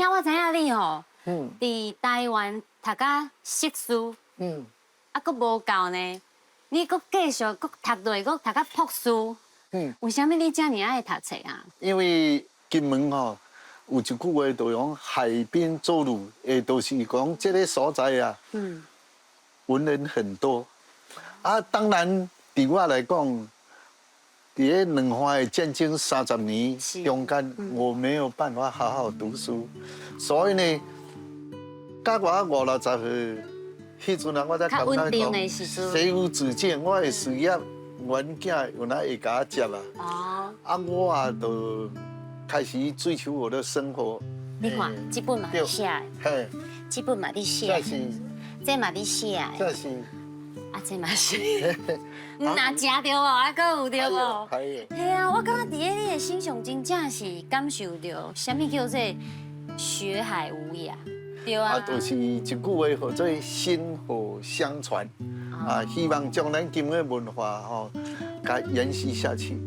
且我知影你吼，佇台灣讀甲碩士，啊，閣無夠呢，你閣繼續閣讀落，閣讀甲博士。為啥物你遮爾愛讀冊啊？因為金門吼有一句話，就講海濱鄒魯，會就是講這个所在啊，文人很多。啊，當然，對我來講，佇咧兩岸的戰爭30年中間，我沒有辦法好好讀書，所以呢，到我五六十歲，彼陣啊，我才感覺講，學無止境，我的事業，阮囝有哪會共我接啊？啊，我啊，就開始追求我的生活。你看，這本嘛你寫的，這本嘛你寫的，這嘛你寫的，這是。啊，這嘛是，毋若食著無，啊，閣有著無？嘿啊，我感覺佇咧你的身上真正是感受著，啥物叫做學海無涯，對啊。啊，就是一句話，號做薪火相傳，啊，希望將咱金門的文化吼，共延續下去。